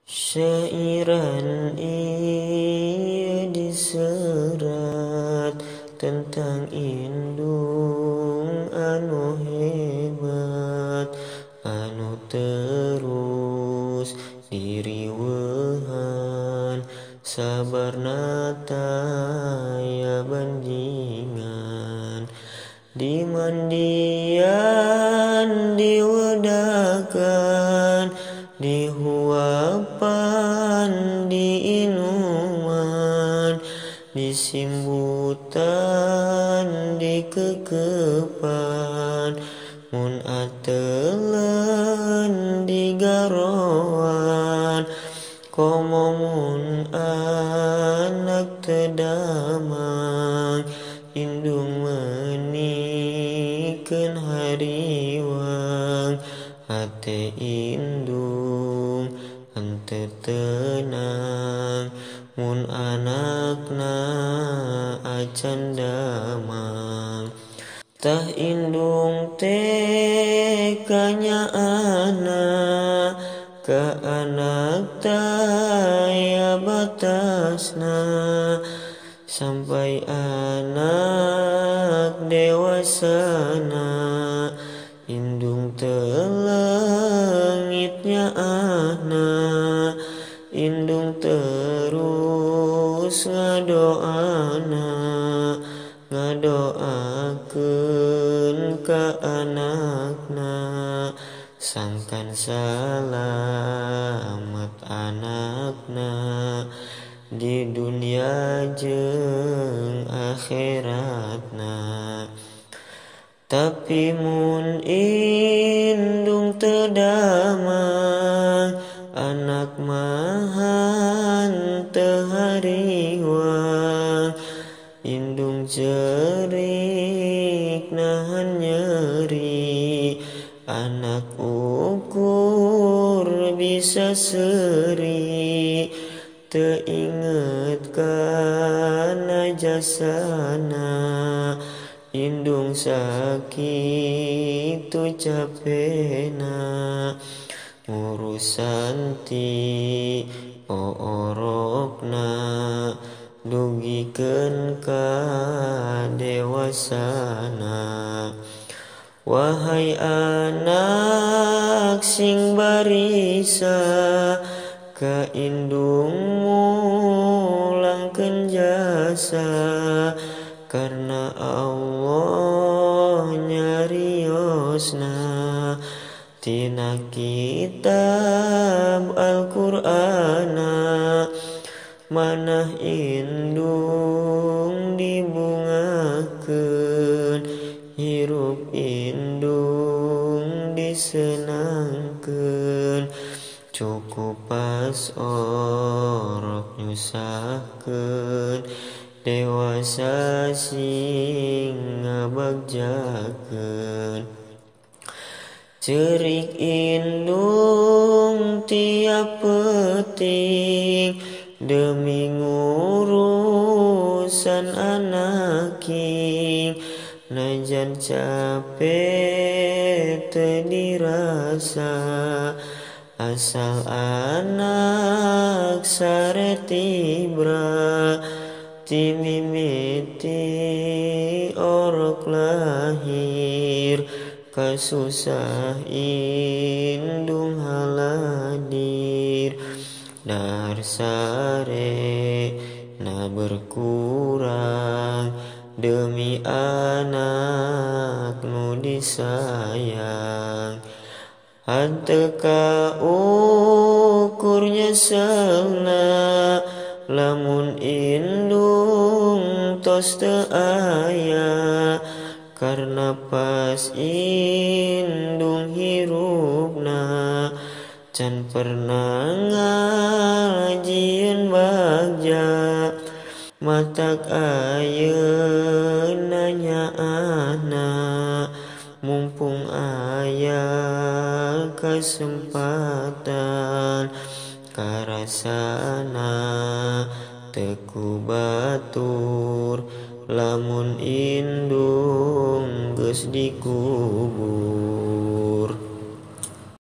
Syairan ieu diserat tentang indung anu hebat, anu terus diriweuhan, sabarna taya bandingan. Dimandian, diwedakan, dihuapan, diinuman, disimbutan, dikekepan, mun atelen digaroan, komo mun anak teu damang, indung meunikeun hariwang, hate indung henteu tenang, mun anakna acan damang. Tah indung teh kanyaahna, ka anak taya batasna, sampai anak dewasana, indung teu leungit nyaahna, indung terus ngadoana, ngadoakeun ka anakna, sangkan salamet anakna di dunia jeung akhiratna. Tapi mun indung teu damang, anak mah henteu hariwang, indung cerik nahan nyeri, anak ukur bisa seuri, teu inget kana jasana, indung sakitu capena, ngurusan ti oorokna, dugikeun ka dewasana. Wahai anak sing barisa, ka indung mulangkeun jasa, karena Allah nyariosna tina kitab Al-Qur'ana, manah indung dibungakeun, hirup indung disenangkeun, cukup pas orok nyusahkeun, dewasa sing ngabagjakeun. Cerik indung tiap peuting, demi ngurusan anaking, najan capek teu dirasa, asal anak sare tibra, ti mimiti orok lahir, kasusah indung haladir, dahar sare na berkurang, demi anak nu disayang. Henteu kaukur nyeselna, lamun indung tos teu aya, karena pas indung hirupna can pernah ngajieun bagja, matak ayeuna nyaahna, mumpung aya kesempatan, karasana teu ku batur, lamun indung geus dikubur.